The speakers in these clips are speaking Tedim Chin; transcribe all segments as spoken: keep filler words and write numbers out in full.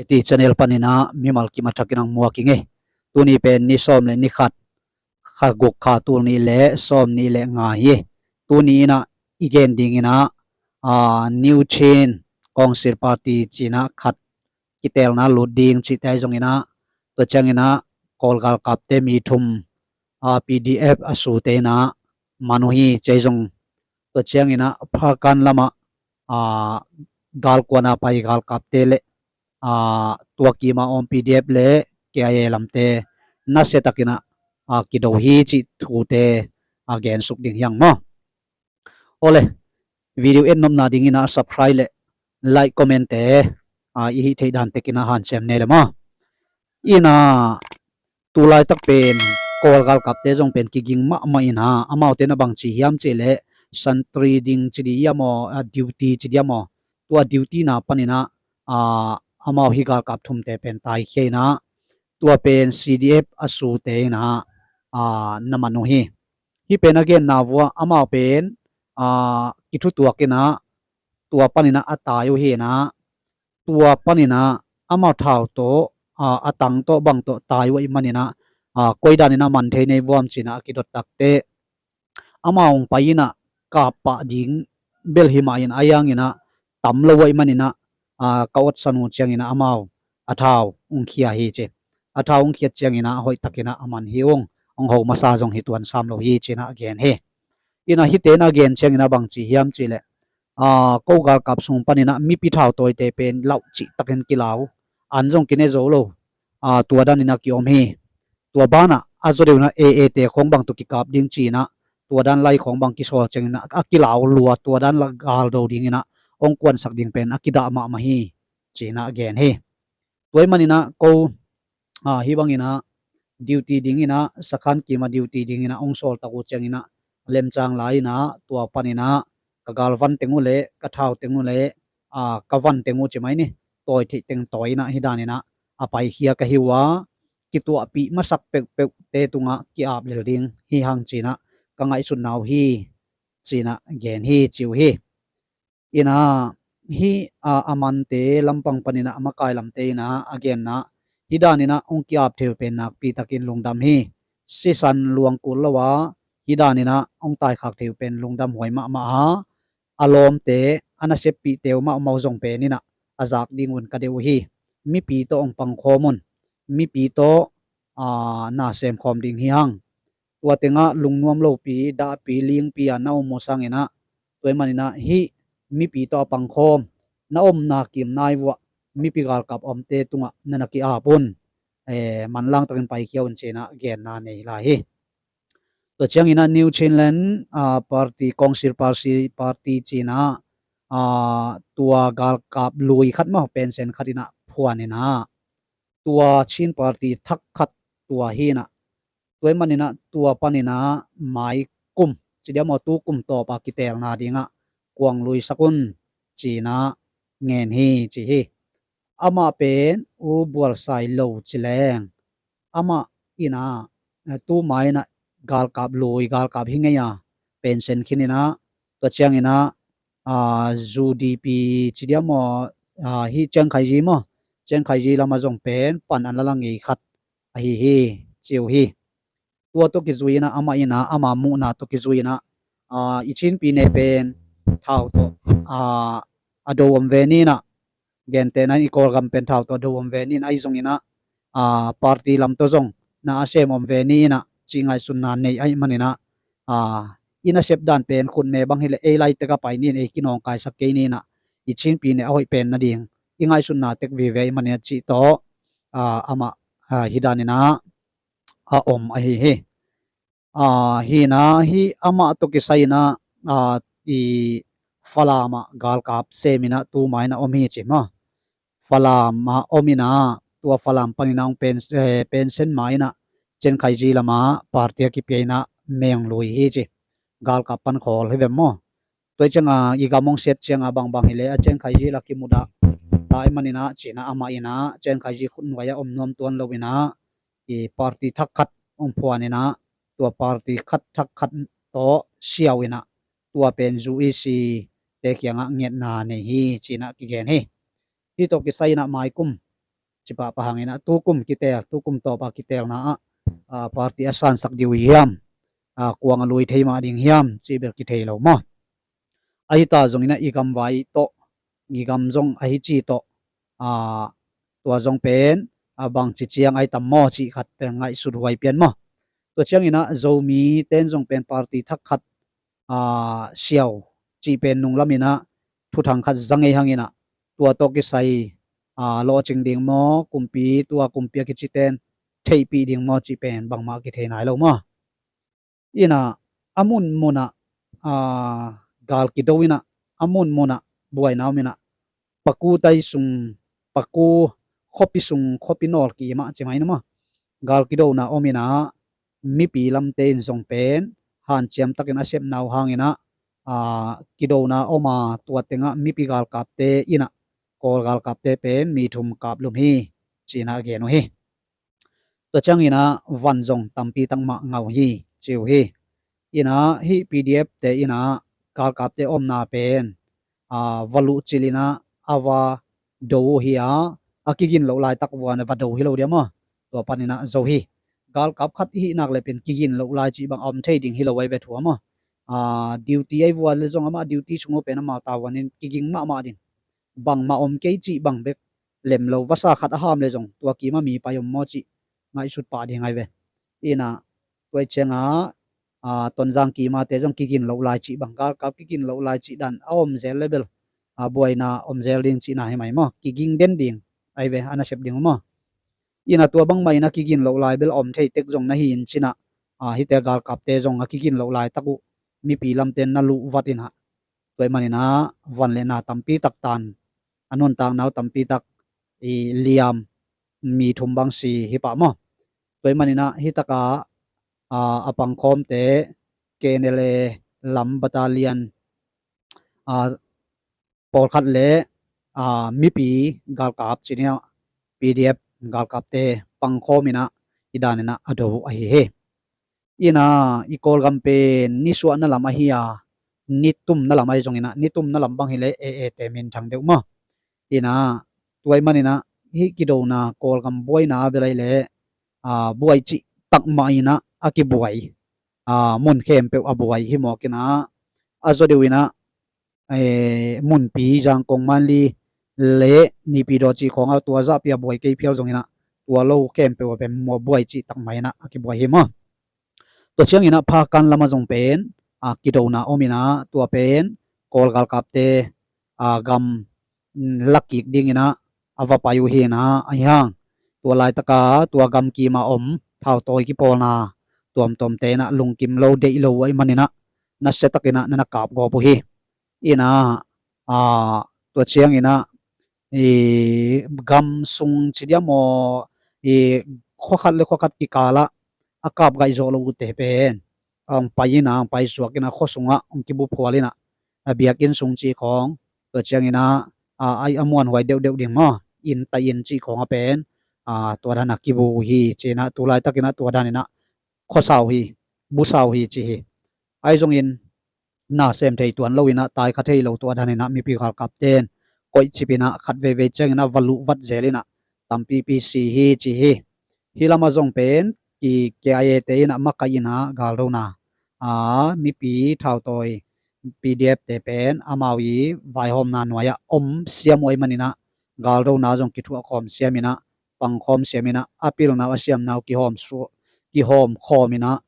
Ti channel panin ah mimal kim a thakin ang muak ing ei. Tuni pen ni sawm le ni khat, kha guk, kha tul nih le sawm nih le nga hi. Tuni in ah i gen ding in ah, aa, New Chin Council Party ci-in ah khat kitelna lut ding cihte ahi zongin ah, tua ciangin ah Kawl galkapte mi thum, aa, P D F a sute in ah man uh hi ci ahi zong, tua ciangin ah Pharkan lamah, aa, galkuan a pai galkapte le, aa, tua kim a om P D F le K I A lamte nasia takin ah, aa, kido hi cih thute, aa, gensuk ding hi hang maw. Awle, video et nopna dingin ah subscribe le like, comment te, aa, i hih theih dan tekin ah hanciam ne le maw. In ah tu laitak pen Kawl galkapte zong pen kiging mahmah in ah, amaute na bang ci hiam cih leh sentry ding ci dih hiam aw, a, duty ci dih hiam aw, tua duty na panin ah, aa, amau hih galkap thumte pen taikhia in ah, tua pen C D F a sute in ah, aa, na man uh hi. Hih pen a genna vuah amau pen, aa, kithutuak in ah, tua panin ah a tai uh hi in ah, tua panin ah amau thau tawh, aa, a tang tawh bang tawh tai uh ahih manin ah, aa, koi danin ah man thei nei vuam ci-in ah a kidot takteh, amau hong pai in ah kap pah ding bel hi mah in, ahi hangin ah tam lo uh ahih manin ah, aa, ka otsan uh ciangin ah amau a thau hong khia hi ci. A thau hong khiat ciangin ah hoih takin ah a man hi ung, hong ho masa zong hi tuan sam lo hi ci-in ah a gen hi. In ah hihte in ah a gen ciangin ah bang ci hiam cih leh, aa, ko galkap sung panin ah mipi thau tawite pen lauh cih takin kilau, an zong kine zo lo, aa, tua danin ah kiom hi. Tua banah a zaw deuh in ah A A te khawng bang tawh kikap ding ci-in ah, tua dan lai khawng bang kisawl ciangin ah a kilau lua, tua dan la gal do dingin ah hong kuansak ding pen a kidah mahmah hi ci-in ah a gen hi. Tua ahih manin ah ko, aa, hih bangin ah duty dingin ah, sakhan kim a duty dingin ah hong sawl tak uh ciangin ah, lemcang lai in ah tua panin ah ka galvan teng uh le ka thau teng uh le, aa, ka van teng uh ci mai ni, tawi theih teng tawi in ah hih danin ah a paikhia ka hi uh a, kituahpih masak peuhpeuhte tungah ki-ap lel ding hi hang ci-in ah ka ngaihsutna uh hi ci-in ah gen hi ci uh hi. In ah hih, aa, a mante lampang panin ah a makai lamte in ah a genna, hih danin ah hong ki-ap thei uh pen nakpi takin lungdam hi. Sisan luang kul lo a, hih danin ah hong taikhak thei uh pen lungdam huai mahmah a, a lawmte, a naseppihte uh mahmah uh zong pen in ah a zak ding un ka deih uh hi. Mipi tawh hong pangkhawm un. Mipi tawh, aa, na semkhawm ding hi hang. Tua tengah lungnuam lopi, dahpi, lingpi a na om uh sangin ah, tua ahih manin ah hih mipi tawh a pangkhawm, na omna kim nai vuah mipi galkap omte tungah na na ki-ap un, ee, manlang takin paikhia un ci-in ah genna nei lai hi. Tua ciangin ah New Chinland, aa, Party, Council Party, Party ci-in ah, aa, tua galkap lui khat maw, pension khat in ah phuan in ah, tua Chin Party thak khat tua hi in ah, tua ahih manin ah tua panin ah mai kum, ci dih hiam aw, tu kum tawp a kitelna dingah kuang lui sak un ci-in ah ngen hi ci hi. Amah pen U Bual Sai Lo ci leng, amah in ah, eh, tu ma in ah galkap lui, galkap hi ngei a, pension khin in ah, tua ciangin ah, aa, U D P ci dih hiam aw, aa, hih Chiang Kai-shek maw, Chiang Kai-shek lamah zong pen pan an la la ngei khat ahi hi ci uh hi. Tua tawh kizui in ah, amah in ah, ama muhna tawh kizui in ah, aa, i Chin pyine pen thau tawh, aa, a do om ve ni in ah, gentehna in i Kawlgam pen thau tawh a do om ve ni in ah, ahi zongin ah, aa, party lam tawh zong na a sem om ve ni in ah, cih ngaihsutna nei ahih manin ah, aa, i nasep dan pen khutme bang hi leh ei laitek a pai ni in, ei kinawngkaisak kei ni in ah, i Chin pyine a hoih pen nading i ngaihsutna tek vive ahih manin ah cih tawh, aa, amah, aa, hih danin ah a om ahi hi. Aa, hi in ah, hih amah tawh kisai in ah, aa, i Falam ah galkap sem in ah tu ma in ah om hi ci maw. Falam ah om in ah, tua Falam panin ah hong pen, eh, pension ma in ah Chiang Kai-shek lamah party a kipia in ah meng lui hi ci. Galkap pan khawl hi vem maw. Tua ciang a i gam hong siat ciang a bangbang hi leh a Chiang Kai-shek la kimudah lai manin ah ci in ah amah in ah Chiang Kai-shek khutnuai ah om nuam tuan lo in ah, i party thak khat hong phuan in ah, tua party khat thak khat tawh siau in ah, tua pen U E C te kiangah ngetna nei hi ci in ah kigen hi. Hih tawh kisai in ah maikum Cipah pahang inah tukum kitel, tukum tawpa kitelna ah, ah, party a sansak dih uh hiam, ah, kuang a lui thei mah ding hiam, cih bel kithei lo maw. Ahi ta zong inah i gamvai tawh, i gam zong ahi ci tawh, ah, tua zong pen, ah, bangci ciang ahi tam maw cih khat pen ngaihsut huai pian maw. Tua ciang inah Zomi ten zong pen party thak khat, ah, siau cih pen nunglam inah thuthang khat za ngei hang inah tua tawh kisai, ah, lawhcing ding maw, kumpi, tua kumpi a kici ten theihpih ding maw cih pen bangmah kithei nai lo maw. Inah a munmunah, ah, gal kido inah a munmunah buaina om inah Paku tai sung, Paku khuapi sung khuapi nawl ki mah ci mai na maw. Gal kidona om inah mipi lamte in zong pen hanciam takin a sepna uh hang inah, ah, kidona om a tua tengah mipi galkapte inah Kawl galkapte pen mi thum kap lum hi, ci inah a gen uh hi. Tua ciang inah van zong tampi tak mah ngah uh hi, ci uh hi. Inah hih P D F te inah galkapte omna pen, ah, va luhcil inah a va do uh hi a, a kigin loh laitak vuan a va do hi lo dia maw. Tua pan inah zo hi. Galkap khat i hih nak le pen kigin loh lai cih bang a om thei ding hi lo ai ve thu a maw. Ah, duty ai vuan le zong amah duty sung uh pen amau tavuan in kiging mahmah ding. Bangmah om kei cih bang bek lem lo, vasa khat a ham le zong tua kima mi pai om maw cih ngaihsut pah ding ai ve. Inah tua i ciangah, ah, Tonzang kimate zong kigin loh lai cih bang, galkap kigin loh lai cih dan a om zel le bel, ah, buaina om zel ding cihna hi mai maw, kiging den ding ai ve, a nasep ding uh maw. Inah tua bangmah inah kigin loh lai bel a om thei tek zong na hi in cinah, ah, hihte galkapte zong a kigin loh laitak uh mipi lamte na luh vat inah tua i man inah van le na tampi tak tan, a nuntakna uh tampi tak i liam, mi thum bang si hi pah maw. Tua i man inah hih takah, ah, a pangkhawmte K N L A lam battalion, ah, pawlkhat le, ah, mipi galkap ci ni a, P D F galkapte pangkhawm inah i dan inah a do uh ahi hi. Inah i Kawlgam pen nisuahna lam ahi a, nitumna lam ahi zong inah nitumna lam bang hi le A A te minthang deuh maw. Inah tua i man inah hih kidona Kawlgam buaina a bel ahi le, ah, buai cih tak mah inah a kibuai, ah, mun khempeuh a buai hi mawk inah a zaw deuh inah, eh, Munpi, Zangkong, Manli le Naypyidaw cih khawng a tua zahpi a buai kei phial zong inah tua lo khempeuh a pen mua buai cih tak mah inah a kibuai hi maw. Tua ciang inah Phakan lamah zong pen, ah, kidona om inah tua pen Kawl galkapte, ah, gam, mm, lakik ding inah a va pai uh hi inah ahi hang. Tua laitaka tua gam kima om thautawi kipawlna tuamtuamte inah lungkim lo deih lo uh ahi man inah nasia tak inah na na kap gawp uh hi. Inah, ah, tua ciang inah i gam sung ci dia maw, i khuakhat le khuakhat kikalah a kap gaih zawh lo uhte pen a hong pai inah, a hong pai suak inah khua sungah hong kibuphual inah a biakinn sung cih khawng, tua ciang inah, ah, a muanhuai deuhdeuh ding maw, inn tai inn cih khawng a pen, ah, tua dan a kibu uh hi ci inah tu laitak inah tua dan inah khuasa uh hi, busa uh hi ci hi. Ahi zongin na sem thei tuan lo inah taikha thei lo tua dan inah mipi galkapte in koihcip inah khat veivei ciang inah va luh vat zel inah tampipi si hi ci hi. Hih lamah zong pen ki K I A te inah makaih inah galdona, a, mipi thautawi P D F te pen amau i vaihawmna nuai-ah om siam uh ahi man inah galdona zong kithuah khawm siam inah pangkhawm siam inah a pilna uh a siamna uh kihawm su-, kihawm khawm inah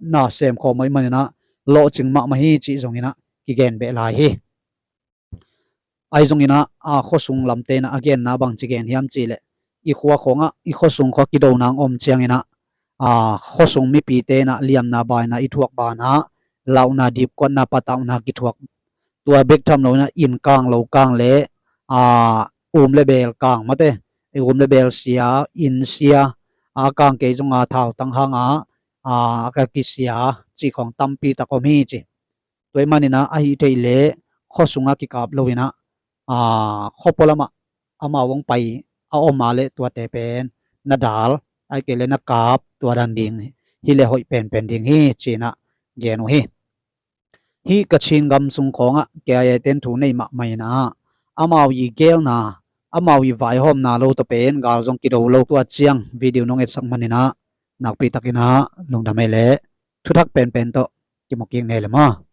na sem khawm uh ahi man inah lawhcing mahmah hi cih zong inah kigen beh lai hi. Ahi zong inah, a, khuasung lamte inah a genna bangci gen hiam cih leh i khua khawngah i khuasung khua kidona hong om ciang inah, a, khuasung mipite inah liamna baina i thuak banah lauhna, dipkuatna, patauhna kithuak. Tua bek tham lo inah inn kang, lo kang le, a, um le beel kang mate, i um le beel sia, inn sia, a kang kei zonga thautang hanga, a, a ka kisia cih khawng tampi tak om hi ci. Tua ahi man inah ahi theih leh khua sungah kikap lo inah, a, khua pualamah amau hong pai a om a leh tuate pen na dal, ahi kei leh na kap, tua dan ding hi leh hoih penpen ding hi ci inah gen uh hi. Hih Kachin gam sung khawngah K I A ten thu nei mahmah inah amau i gelna, amau i vaihawmna lo tawh pen gal zong kido lo. Tua ciang video nong etsak manin ah nakpi takin ah lungdam ei leh, thuthak penpen tawh kimu kik ni ei le maw.